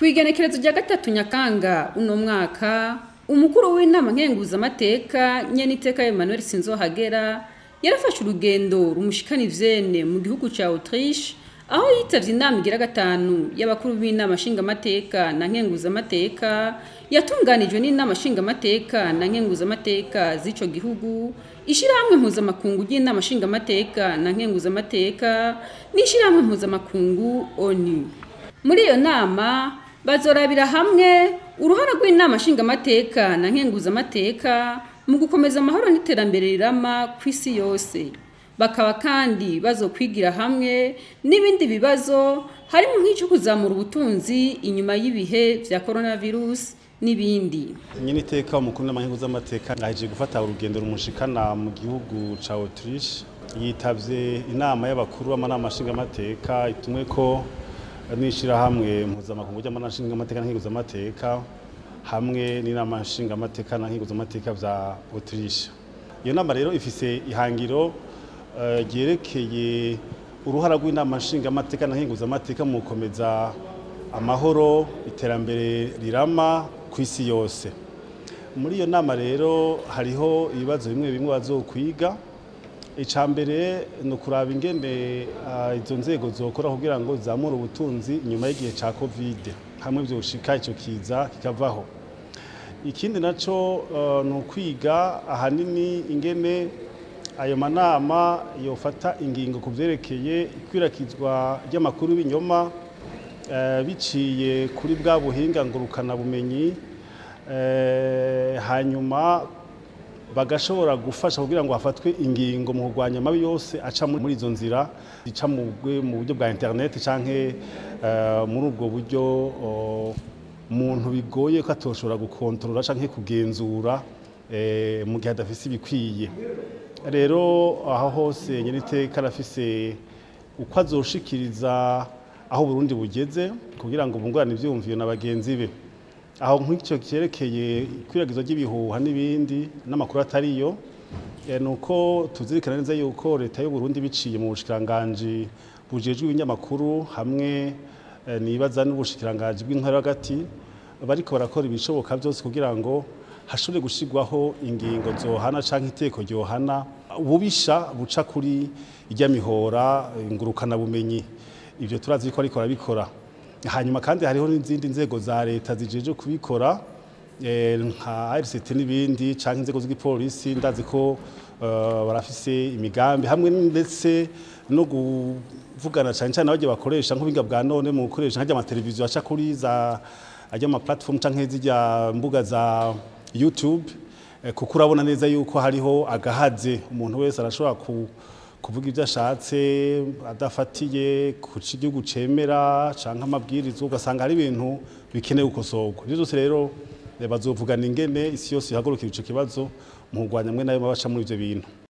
Kw'igenekerezo rya 3 Nyakanga uno mwaka, umukuru w'inama nkenguzamateka nyeniteka Emmanuel Sinzohagera yarafashe urugendo rumushikana ivyene mu gihugu ca Autriche, aho yitavye inama igira 5 y'abakuru b'inama nshingamateka na nkenguzamateka yatunganijwe n'inama nshingamateka na nkenguzamateka z'ico gihugu, ishirahamwe mpuzamakungu ry'inama nshingamateka na nkenguzamateka n'ishirahamwe mpuzamakungu ONU. Muri iyo nama bazorabira hamwe uruhara rw'inama nshingamateka na nkenguzamateka mu gukomeza amahoro n'iterambere rirama kw'isi yose. Bakaba kandi bazokwigira hamwe n'ibindi bibazo harimo nk'icyo kuzamura ubutunzi inyuma y'ibihe vya coronavirus n'ibindi. Nyine iteka umukuru n'amankenguzamateka ahejeje gufata urugendo rumushikana mu gihugu ca Autriche, yitavye inama y'abakuru b'amanama nshingamateka itumwe ko n'ishirahamwe mpuzamakungu ry'amanama nshingamateka na nkenguzamateka hamwe n'inama nshingamateka na nkenguzamateka vya Autriche. Iyo nama rero ifise ihangiro ryerekeye uruhara rw'inama nshingamateka na nkenguzamateka mu gukomeza amahoro, iterambere rirama kw'isi yose. Muri iyo nama rero hariho ibibazo bimwe bimwe bazokwiga. Ica mbere ni ukuraba ingene izo nzego zokora kugira ngo zizamure ubutunzi inyuma y'igihe ca Covid, hamwe vyoshika ico kiza kikavaho. Ikindi naco ni ukwiga ahanini ingene ayo manama yofata ingingo ku vyerekeye ikwirakizwa ry'amakuru y'ibinyoma biciye kuri bwa buhinga ngurukana bumenyi, hanyuma bagashobora gufasha kugira ngo hafatwe ingingo mu kurwanya amabi yose aca muri izo nzira zica mu buryo bwa internet canke muri ubwo buryo umuntu bigoye ko atoshobora gukontorora canke kugenzura mu gihe adafise ibikwiye. Rero aho hose nyeniteka arafise uko azoshikiriza aho Burundi bugeze kugira ngo bungurane ivyiyumviro na bagenzi be. Aho nk'icyo cyerekeye ikwiragizwa ry'ibihuha n'ibindi n'amakuru atariyo, nuko tuzirikana neza yuko leta y'u Burundi biciye mu bushikiranganji bujejwe ibinyamakuru hamwe nibaza n'ubushikiranganji bw'intwaro hagati bariko barakora ibishoboka byose kugira ngo hashobore gushigwaho ingingo zohana canke iteko ryohana ububisha buca kuri irya mihora ngurukana bumenyi. Ivyo turazi ko ariko arabikora. Hanyuma kandi hariho n'izindi nzego za leta zijeje kubikora nka RCT n'ibindi canke inzego z'igipolisi, ndazi ko barafise imigambi hamwe ndetse no kuvugana cane cane abaje bakoresha nk'ubuhinga bwa none mu gukoresha nk'ajya amateleviziyo aca kuri za ajya ama platform canke zijya mbuga za YouTube, kuko urabona neza yuko hariho agahaze, umuntu wese arashobora kuvuga ibyo ashatse adafatiye ku gihugu cemera canke amabwiriza, ugasanga hari ibintu bikeneye gukosorwa. Ivyo vyose rero bazovugana ingene isi yose ihagurukira ico kibazo mu kurwanya mwe nayo mabaca muri ivyo bintu.